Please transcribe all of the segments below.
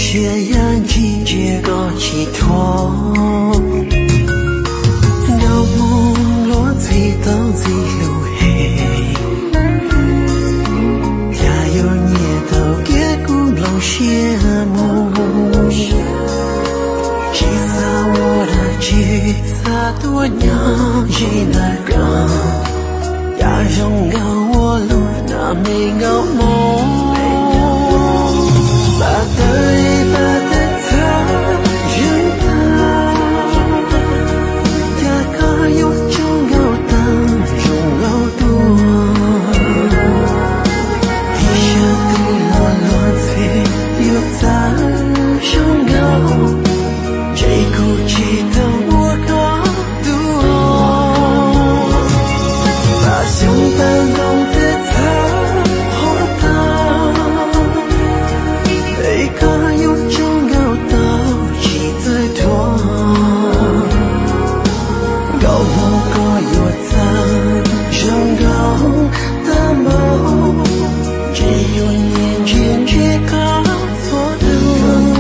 Ntsia yam ntsis ntsia koj tsis thuam, nkauj hmoob luag ntxhi tau ntxim hlub heev. Cas yuav nyiam tau kiag kuv nplooj siab mus, tsis xav ua dab tsi, xav tuaj nyob ze ntawm koj. Cas zoo nkauj ua luaj na me nkauj hmoob, pab tawg li pab twb txhawj zeeg tag. Cas koj yuav tso nkauj tag zoo nkauj tuaj, ib sab twg los luag ntxhi yuav txawj zoo nkauj, ntshe kuv tsis tau ua koj tus. Pab xyoob pab ntoo twb txhawj hov tag, es koj yuav tso nkauj tau tsis txawj thuam. Nkauj hmoob koj yuav txawj zoo nkauj tag npaum, ntshe yuav nyiam ntsia ntsia koj txhua hnub.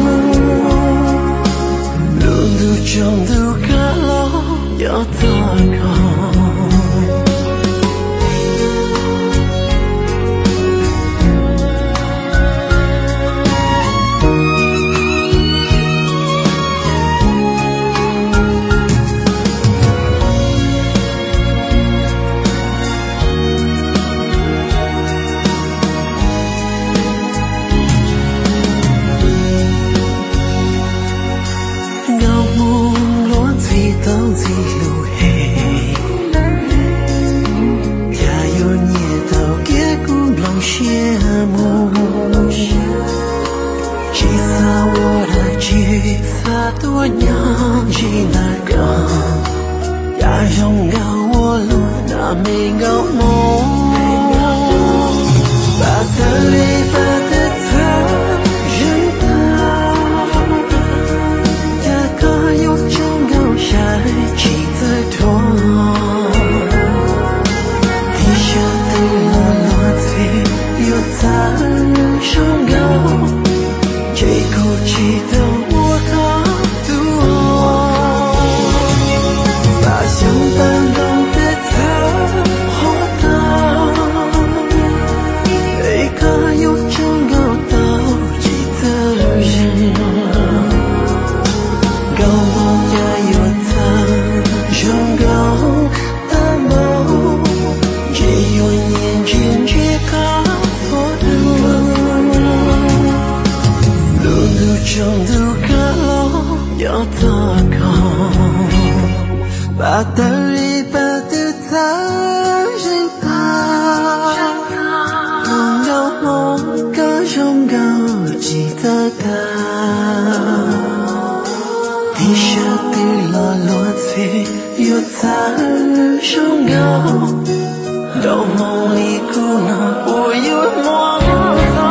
Lub ntuj tsaus ntuj kav los yog txog koj. Nkauj hmoob luag ntxhi tau ntxim hlub heev, cas yuav nyiam tau kiag kuv nplooj siab mus, tsis xav ua dab tsi, xav tuaj nyob ze ntawm koj. Cas zoo nkauj ua luaj na me nkauj hmoob, pab tawg li pab twb txhawj zeeg tag. Cas koj yuav tso nkauj sai tsis txawj thuam, ib sab twg los luag ntxhi yuav txawj zoo nkauj, ntshe kuv tsis tau ua koj tus. Pab xyoob pab ntoo twb txhawj hov tag, es koj yuav tso nkauj tau tsis txawj zeeg. Nkauj hmoob cas yuav txawj zoo nkauj tag npaum, ntshe yuav nyiam ntsia ntsia koj txhua hnub. Lub ntuj tsaus ntuj kav los yog txog koj, pab tawg li pab twb txhawj zeeg tag. Tus nkauj hmoob koj zoo nkauj tsis txawj tag, ib sab twg los luag ntxhi yuav txawj zoo nkauj. Nkauj hmoob li kuv no puas yuav muaj txog